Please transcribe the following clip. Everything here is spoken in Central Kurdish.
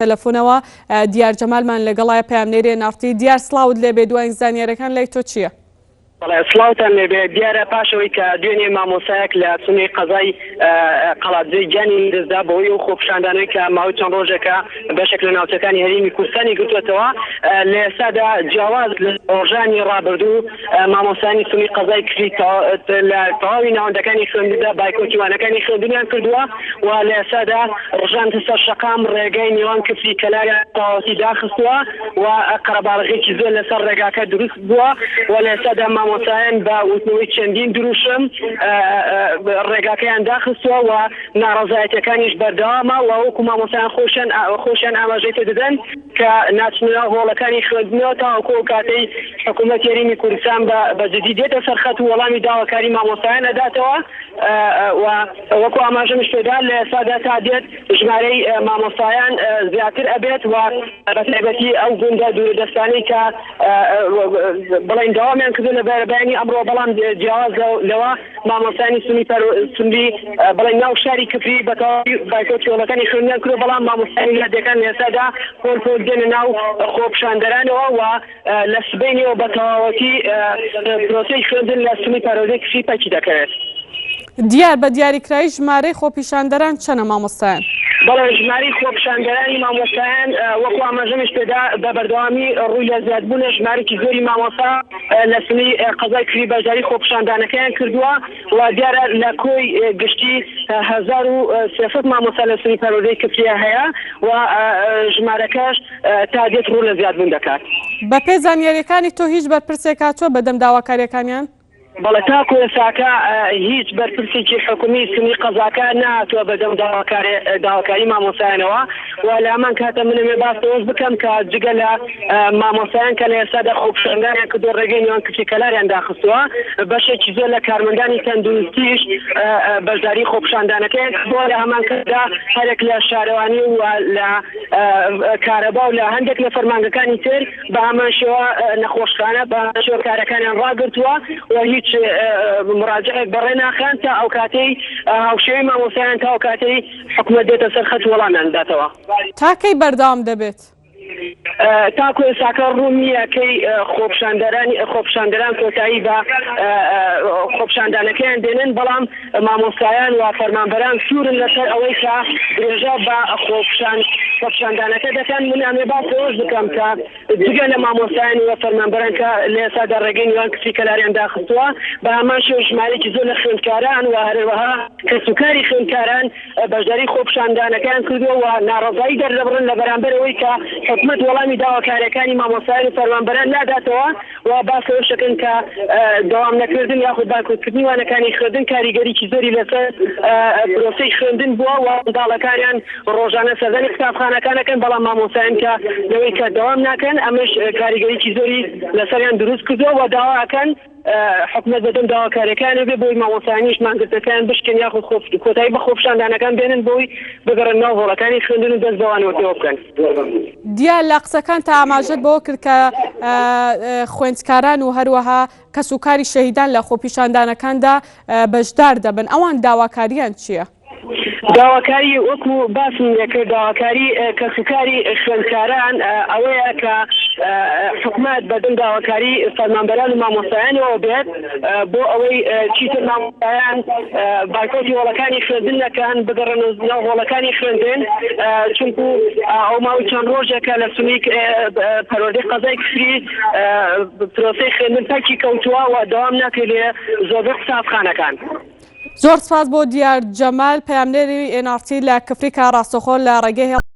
تەلەفۆنەوە دیار جەمالمان لەگەڵایە پەیامنێری ئێن ئاڕ تی. دیار سڵاوت لێبێ دواین زانیاریەکان لای تۆ چییە؟ بەڵێ سڵاوتان لێبێ، دیارە پاش ئەوەی کە دوێنێ مامۆستایەک لە سنووری قەزای قەڵادزێ گیانی لەدەستدا بەهۆی ئەو خۆپیشاندانەی کە ماوەی چەند ڕۆژێکە بەشێک لە ناوچەکانی هەرێمی کوردستانی گرتووەتەوە لە ئێستادا جیاواز لە ڕۆژانی ڕابردوو مامۆستایانی سنووری قەزای کفری لە تەواوی ناوەندەکانی خوێندندا بایکۆتی وانەکانی خوێندنیان کردووە و لە ئێستادا ڕژانتە سەر شەقام ڕێگای نێوان کفری کەلاریان تەواوەتی داخستووە و قەرەباڵغێکی زۆر لەسەر ڕێگاکە دروست بووە و لە ئێستادا مامۆستایان بە وتنەوەی چەندین دروشم ڕێگاکەیان داخستووە و ناڕەزایەتیەکانیش بەردەوامە و وەکو مامۆستایان خۆشیان خۆشیان ئاماژەی پێدەدەن کە ناچنە ناو هۆڵەکانی خوێندنەوە تاوەکو ئەو کاتەی حکوومەتی هەرێمی کوردستان بە بە جدی دێتە سەر خەت و وەڵامی داواکاری مامۆستایان ئەداتەوە و وەکو ئاماژەمش پێدا لە ئێستادا تا دێت ژمارەی مامۆستایان زیاتر ئەبێت و بە تایبەتی ئەو گوندە دوورە دەستانەی کە بڵێن دەوامیان کردو لە بەرەبەیانی ئەمڕۆ بەڵام جیاواز لەوە مامۆستایانی سنی سنی بڵێن ناو شاری کفری بە تەواوی بایکۆتی هۆڵەکانی خوێندنیان کردوە بەڵام مامۆستایانی لادێکان لە ئێستادا پۆل پۆل دێنە ناو خۆپیشاندەرانەوە و لە سبەینێوە بە تەواوەتی پرۆسەی خوێندن لە سنی پەروەردەی کفری پەکی دەکەوێت. دیار، بە دیاریکرایی ژمارەی خۆپیشاندەران چەنە مامۆستایان؟ بەڵێ ژمارەی خۆپیشاندەرانی مامۆستایان وەکو ئاماژەمیش پێدا بە بەردەوامی ڕووی لە زیادبوونە، ژمارەیەکی زۆری مامۆستا لە سنی قەزای کفری بەشداری خۆپیشاندانەکەیان کردووە و دیارە لە کۆی گشتی 1300 مامۆستا لە سنی پەروەردەی کفریە هەیە و ژمارەکەش تا دێت ڕوو لە زیادبوون دەکات. بەپێی زانیارییەکانی تۆ هیچ بەرپرسێک هاتووە بەدەم داواکارییەکانیان؟ بەڵێ تاکو ئێستاکە هیچ بەرپرسێکی حکومی سنی قەزاکە نەهاتووە بەدەم داواکاری مامۆستایانەوە و لە هەمان کاتە من ئەمێ باس لەوەش بکەم کە جگە لە مامۆستایان کە لە ئێستادا خۆپیشاندانیان کردووە ڕێگەی نێوان کفری کەلاریان داخستووە بەشێکی زۆر لە کارمەندانی تەندروستیش بەشداری خۆپیشاندانەکەیان کردووە لە هەمان کاتدا هەرێک لە شارەوانی و لە کارەبا و لە هەندێک لە فەرمانگەکانی تر بە هەمان شێوە نەخۆشخانە بە هەمان شێوە کارەکانیان ڕاگرتووە و هیچ مراجعێک بەڕێ ناخەن تا ئەو کاتەی هاوشێوەی مامۆستایان تا ئەو کاتەی حکومەت دێتە سەر خەت وەڵامیان بداتەوە. تا کەی بەردەوام دەبێت؟ تاکو ئێستاکە ڕوون نییە کەی خۆپیشاندەرانی خۆپیشاندەران کۆتایی بە خۆپیشاندانەکەیان دێنن، بەڵام مامۆستایان و فەرمانبەران سوورن لەسەر ئەوەی کە درێژە بە خۆپیشان خۆپیشاندانەکە دەکەن. من ئەمێ باس لەوەش بکەم کە جگە لە مامۆستایان و فەرمانبەران کە لە ئێستادا ڕێگەی نێوان کفری کەلاریان داخستووە، بە هەمان شێوە ژمارەیەکی زۆر لە خوێندکاران و هەروەها کەسوکاری خوێندکاران بەشداری خۆپیشاندانەکەیان کردووە و ناڕەزایی دەردەبڕن لە بەرامبەر ئەوەی کە حکومەت وەڵامی داواکارییەکانی مامۆستایان و فەرمانبەران ناداتەوە و باس لەوەش دەکەن کە دەوام نەکردن یاخود بایکۆتکردنی وانەکانی خوێندن کاریگەریی زۆری لەسەر پرۆسەی خوێندن بووە و منداڵەکانیان ڕۆژانە سەردانی قوتابخانەکان ئەکەن بەڵام مامۆستایان کە لەوەی کە دەوام ناکەن ئەمەش کاریگەریی زۆری لەسەریان دروست کردووە و داوا ئەکەن حکومەت بەدەم داواکاریەکانەوە بێ بۆی مامۆستایانیش مانگرتنەکەیان بشکێن یاخود کۆتایی بە خۆپیشاندانەکان بێنن بۆی بگەڕێن ناو هۆڵەکانی خوێندن و دەست بەوانەوە پێوە بکەن. دیار لە قسەکانتا ئاماژەت بەوە کرد کە خوێندکاران و هەروەها کەسوکاری شەهیدان لە خۆپیشاندانەکاندا بەشدار دەبن، ئەوان داواکارییان چییە؟ داواکاری وەکو باسم لێکرد داواکاری کەسوکاری خوێندکاران ئەوەیە کە حکومەت بەدەم داواکاری فەرمانبەران و مامۆستایانەوە بێت بۆ ئەوەی چیتر مامۆستایان بایکۆتی هۆڵەکانی خوێندن نەکەن بگەڕێن ناو هۆڵەکانی خوێندن چونکو ئەو ماوەی چەند ڕۆژێکە لە سنیک پەروەردەی قەزای کفری پرۆسەی خوێندن پەکی کەوتووە و دەوام ناکرێت لێ زۆربەی قوتابخانەکان. زۆر سپاس بۆ دیار جەمال پەیامنێری ئێن ئاڕ تی لە کفری کە ڕاستەوخۆ لە ڕێگەی هێڵ.